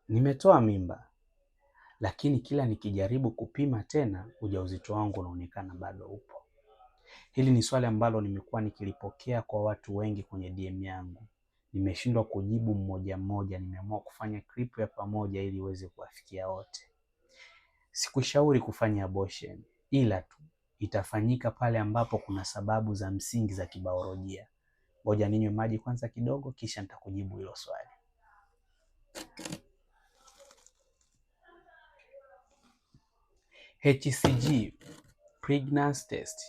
Nimetoa mimba, lakini kila nikijaribu kupima tena ujauzito wangu unaonekana bado upo. Hili ni swali ambalo nimekuwa nikilipokea kwa watu wengi kwenye DM yangu. Nimeshindwa kujibu mmoja mmoja, nimeamua kufanya clip ya pamoja ili iweze kuwafikia wote. Sikushauri kufanya abortion, ila tu itafanyika pale ambapo kuna sababu za msingi za kibiolojia. Ngoja ninywe maji kwanza kidogo, kisha nitakujibu hilo swali. HCG pregnancy test,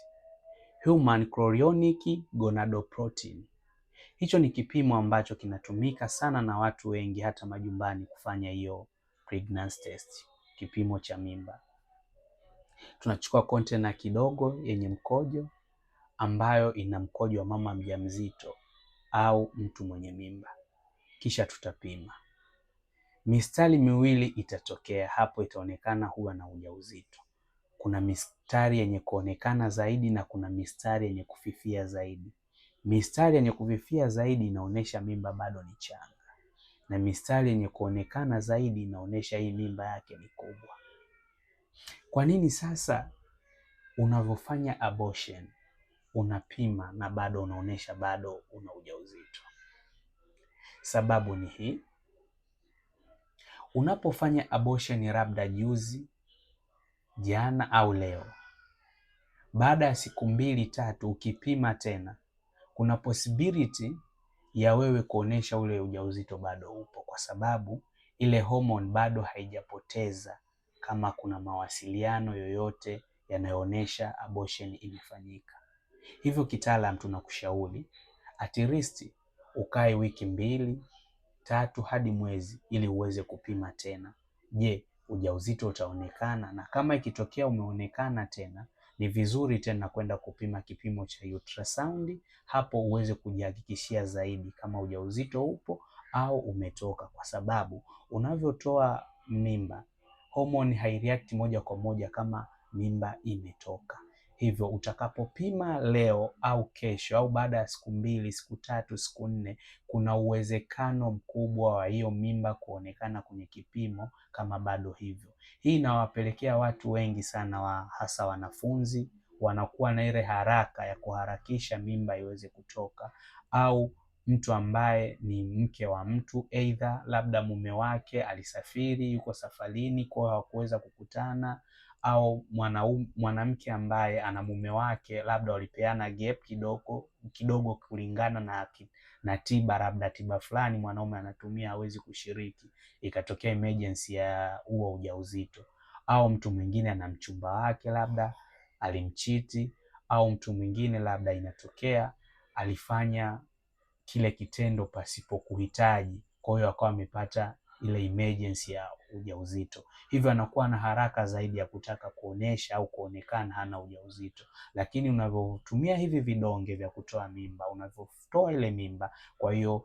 Human Chorionic Gonadoprotein. Hicho ni kipimo ambacho kinatumika sana na watu wengi hata majumbani kufanya hiyo pregnancy test, kipimo cha mimba. Tunachukua kontena kidogo yenye mkojo ambayo ina mkojo wa mama mjamzito au mtu mwenye mimba, kisha tutapima. Mistari miwili itatokea hapo, itaonekana huwa na ujauzito. Kuna mistari yenye kuonekana zaidi na kuna mistari yenye kufifia zaidi. Mistari yenye kufifia zaidi inaonyesha mimba bado ni changa, na mistari yenye kuonekana zaidi inaonyesha hii mimba yake ni kubwa. Kwa nini sasa unavyofanya abortion unapima na bado unaonyesha bado una ujauzito? Sababu ni hii: unapofanya abortion labda juzi, jana au leo, baada ya siku mbili tatu ukipima tena, kuna possibility ya wewe kuonesha ule ujauzito bado upo, kwa sababu ile hormone bado haijapoteza kama kuna mawasiliano yoyote yanayoonyesha abortion imefanyika. Hivyo kitaalam tunakushauri at least ukae wiki mbili tatu hadi mwezi ili uweze kupima tena. Je, ujauzito utaonekana? Na kama ikitokea umeonekana tena, ni vizuri tena kwenda kupima kipimo cha ultrasound, hapo uweze kujihakikishia zaidi kama ujauzito upo au umetoka, kwa sababu unavyotoa mimba homoni haireact moja kwa moja kama mimba imetoka. Hivyo utakapopima leo au kesho au baada ya siku mbili, siku tatu, siku nne, kuna uwezekano mkubwa wa hiyo mimba kuonekana kwenye kipimo kama bado hivyo. Hii inawapelekea watu wengi sana wa hasa wanafunzi wanakuwa na ile haraka ya kuharakisha mimba iweze kutoka, au mtu ambaye ni mke wa mtu, aidha labda mume wake alisafiri, yuko safarini, kwa hiyo hawakuweza kukutana, au mwanamke ambaye ana mume wake labda walipeana gap kidogo kidogo kulingana na tiba, labda tiba fulani mwanaume anatumia hawezi kushiriki, ikatokea emergency ya huo ujauzito, au mtu mwingine ana mchumba wake labda alimchiti, au mtu mwingine labda inatokea alifanya kile kitendo pasipo kuhitaji, kwa hiyo akawa amepata ile emergency ya ujauzito, hivyo anakuwa na haraka zaidi ya kutaka kuonesha au kuonekana hana ujauzito. Lakini unavyotumia hivi vidonge vya kutoa mimba, unavyotoa ile mimba, kwa hiyo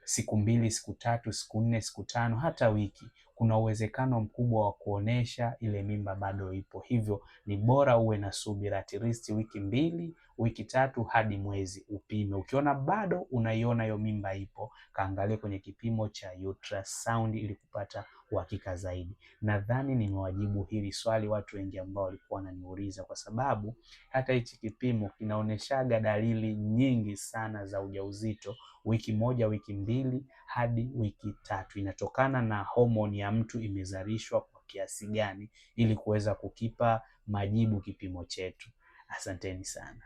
siku mbili, siku tatu, siku nne, siku tano, hata wiki, kuna uwezekano mkubwa wa kuonesha ile mimba bado ipo. Hivyo ni bora uwe na subira at least wiki mbili, wiki tatu hadi mwezi upime. Ukiona bado unaiona hiyo mimba ipo, kaangalie kwenye kipimo cha ultrasound ili kupata uhakika zaidi. Nadhani nimewajibu hili swali watu wengi ambao walikuwa wananiuliza, kwa sababu hata hichi kipimo kinaoneshaga dalili nyingi sana za ujauzito wiki moja, wiki mbili hadi wiki tatu. Inatokana na homoni ya mtu imezalishwa kwa kiasi gani, ili kuweza kukipa majibu kipimo chetu. Asanteni sana.